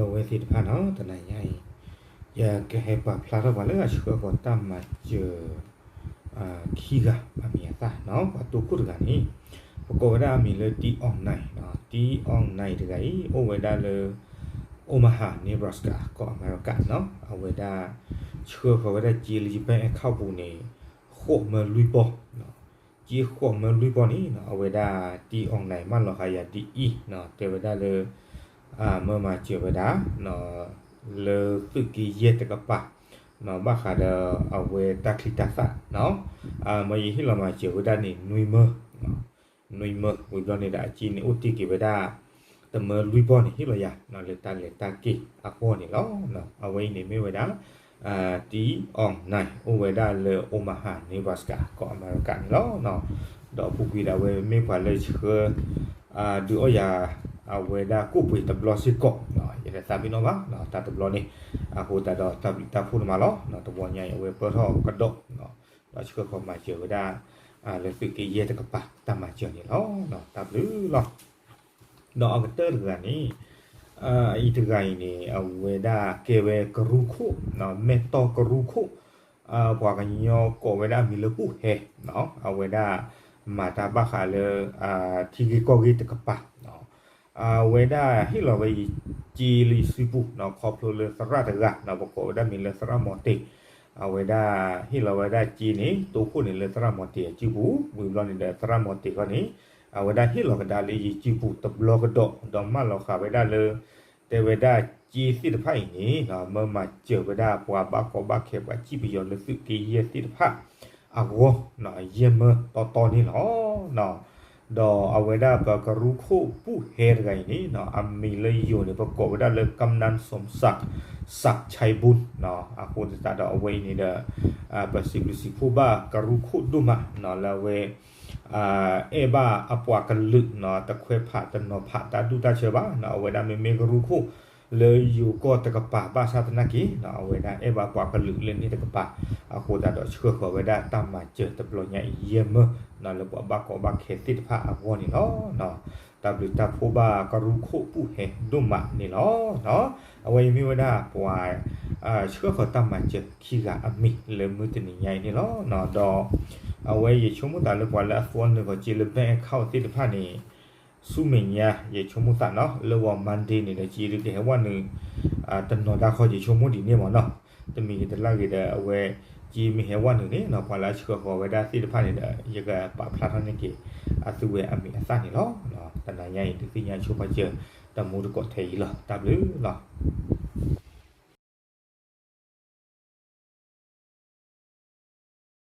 ဒီပုၢ်ဝဲၢ်သ့ၣ်တဖၣ်နီၤ, တနၤညါအံၤ ယကဟဲပာ်ဖျါထီၣ်ပှၤလၢအဆှၢဃီၤတၢ်မၤစၢၤ ခံဂၤအမံၤအသၣ်နီၤ. ပှၤတိခိၣ်တဂၤန့ၣ် ပကိးဝဲဒၣ်အမံၤလၢ T Aung Naing နီၤ. T Aung Naing တဂၤအံၤ အိၣ်ဝဲဒၣ်လၢ Omaha Nebraska ကီၢ်အမဲရကၤနီၤ. အဝဲဒၣ် ဆှၢဃီၤဝဲဒၣ်စ့လၢယပၣ်အဲၣ်ခီၣ်ပူၤန့ၣ် ဃိးမၢလွံၢ်ပီၢ် စ့ဃိးမၢလွံၢ်ပီၢ်န့ၣ်နီၤ, အဝဲဒၣ် T Aung Naing မၢလီၤဃာ်ယၤဒ်အံၤနီၤ, တဲဝဲဒၣ်လၢ မၢမၤစၢၤဝဲဒၣ် လၢသုးက့ယဲၢ်တကပၤ ဘၣ်ဃးဒီးအဝဲတၢ်ချံတၢ်သၣ်နီၤ, မၢယဟ့ၣ်လီၤမၤစၢၤဝဲဒၣ်န့ၣ် နွံမၢ နွံမၢ ဝံၤဘျီန့ၣ်ဒီး အစ့န့ၣ်အိၣ်တ့ၢ်က့ၤဝဲဒၣ် တမၢလွံၢ်ပီၢ်န့ၣ် ဟ့ၣ်လီၤယၤ လၢတၢ်လဲၤတၢ်က့ၤအဂီၢ်န့ၣ်လီၤ. အဝဲအံၤန့ၣ်မ့ၢ်ဝဲဒၣ် T Aung Naing အိၣ်ဝဲဒၣ်လၢ Omaha Nebraska ကီၢ်အမဲရကၤန့ၣ်လီၤ. ဒီးအပူၤကွံာ်ဒီးအဝဲမ့ၢ်ပှၤလၢဆှၢ ဒုးအီၣ်ယၤ အဝဲဒၣ်ကိၣ်ပှ့ၤတဘျီစ့ၢ်ကီး, ယတသးပ့ၤနီၣ်ဘၣ် တၢ်တဘျီန့ၣ်, အဃိသတးဒီးတၢ်ဘျုးတၢ်ဖှိၣ်န့ၣ်မးလီၤ. တဝီညါအံၤအဝဲပၢၢ်ထီၣ်ကဒီး ဒီးဆှၢဃီၤမၤစၢၤဝဲဒၣ် လၢသုးက့ယဲၢ်တကပၤတၢ်မၤစၢၤန့ၣ်လီၤ. တၢ်ဘျုးလီၤ. ဒီးအကတၢၢ်တဂၤန့ၣ် အအံၤတဂၤအံၤန့ၣ် အဝဲဒၣ်ကဲဝဲကရူၢ်ခိၣ်, မဲၢ်တီၢ်ကရူၢ်ခိၣ်, ပှၤကညီကိးဝဲဒၣ်အမံၤလၢပူၣ်ဟဲ, အဝဲဒၣ်မၤတၢ်ဘၣ်ဃးလၢ ထံဂ့ၢ်ကီၢ်ဂ့ၢ်တကပၤ အဝဲဒၣ်ဟ့ၣ်လီၤဝဲအံၤစ့လၢယစုပူၤနီၤ, ခီဖျိလၢသရၣ်တဂၤနီၤ, ပကိးဝဲဒၣ်မံၤလၢသရၣ်မီၤတ့ၢ်, အဝဲဒၣ်ဟ့ၣ်လီၤဝဲဒၣ်စ့န့ၣ် တိခိၣ်န့ၣ်လၢသရၣ်မီၤတ့ၢ်အစုပူၤ, ဝံၤဘျီန့ၣ်ဒီးသရၣ်မီၤတ့ၢ်ခီန့ၣ် အဝဲဒၣ်ဟ့ၣ်လီၤကဒါလၢယစုပူၤတဘျီကဒီး, ဒီးမၢလီၤဃာ်ဝဲဒၣ်လၢ တဲဝဲဒၣ်စ့သ့ၣ်တဖၣ်အံၤန့ၣ် မၢမၤစၢၤဝဲဒၣ်ပှၤဘၣ်ကီဘၣ်ခဲပှၤစံၣ်ပယီၤလၢသုးက့ယဲၢ်သ့ၣ်တဖၣ်အဂီၢ် ယဲၢ်မၢတီတီန့ၣ်လီၤ. ဒီးအဝဲဒၣ်ပကရူၢ်ခိၣ်ပူၣ်ဟဲတဂၤအံၤန့ၣ် အမံၤလၢယိၤန့ၣ် ပကိးဝဲဒၣ်လၢ ကမ်နၢၣ် စီၤစၢၣ် စၢၣ်ခၠဲးဘုၣ်, အဃိသတးဒီးအဝဲအံၤန့ၣ်ဒီး ပစံးဘျုးစံးဖှိၣ်ဘၣ်ကရူၢ်ခိၣ်ဒိၣ်မးနီၤ လၢအဝဲ အဲၣ်ဘၣ်အပှၤကလုာ်နီၤ တခွဲးဖးတနီၤဖးတၢ်ဒူၣ်တၢ်ဆၢဘၣ်နီၤ, အဝဲဒၣ်မ့မ့ၢ်ကရူၢ်ခိၣ်လၢယိၤကီၢ်တကပၤဘၣ်ဆၣ်သနာ်က့နီၤ အဝဲဒၣ်အဲၣ်ဘၣ်ပှၤကလုာ်လၢန့ၣ်တကပၤ, အဃိသတးဒီးဆှၢဃီၤဝဲဒၣ်တၢ်မၤစၢၤတဘျီညါအံၤယဲၢ်မၢနီၤ လၢပှၤဘၣ်ကီဘၣ်ခဲသ့ၣ်တဖၣ်အဂီၢ်န့ၣ်လီၤ. တၢ်ဘျုးတၢ်ဖှိၣ်ဘၣ်ကရူၢ်ခိၣ်ပူၣ်ဟဲဒိၣ်မးန့ၣ်လီၤ. အဝဲအံၤမ့ၢ်ဝဲဒၣ်ပှၤ ဆှၢဃီၤတၢ်မၤစၢၤခံဂၤအမံၤလၢမုၢ်တနံၤညါအံၤန့ၣ်လီၤ. ဒီး အဝဲယဆိကမိၣ်သးလၢပှၤလၢအသွီနုာ်ဃီၤစ့လၢ bank account သ့ၣ်တဖၣ်န့ၣ် ဆူမဲာ်ညါ ယဆိကမိၣ်သးနီၤ လၢဂီၤ Monday န့ၣ်ဒီး စ့ဒုးကဟဲဝဲနုာ် တနီၤဒၣ်ဃီ ယဆိကမိၣ်ဒ်န့ၣ်မ့ၢ်နီၤ, တမံၤဂ့ၤတလၢ်ဂ့ၤဒီး အဝဲ စ့မ့ၢ်ဟဲဝဲနုာ်န့ၣ်နီၤ ပှၤလၢအဆှၢဃီၤဝဲဒၣ်သ့ၣ်တဖၣ်န့ၣ်ဒီး ယကပာ်ဖျါထီၣ်န့ၢ်က့ၤ အသုဝဲအမံၤအသၣ်န့ၣ်လီၤ. တနၤညါအံၤ ဒုးသ့ၣ်ညါဆိပာ်စၢၤ တမူတကိးထဲအံၤလီၤ. တၢ်ဘျုးလီၤ.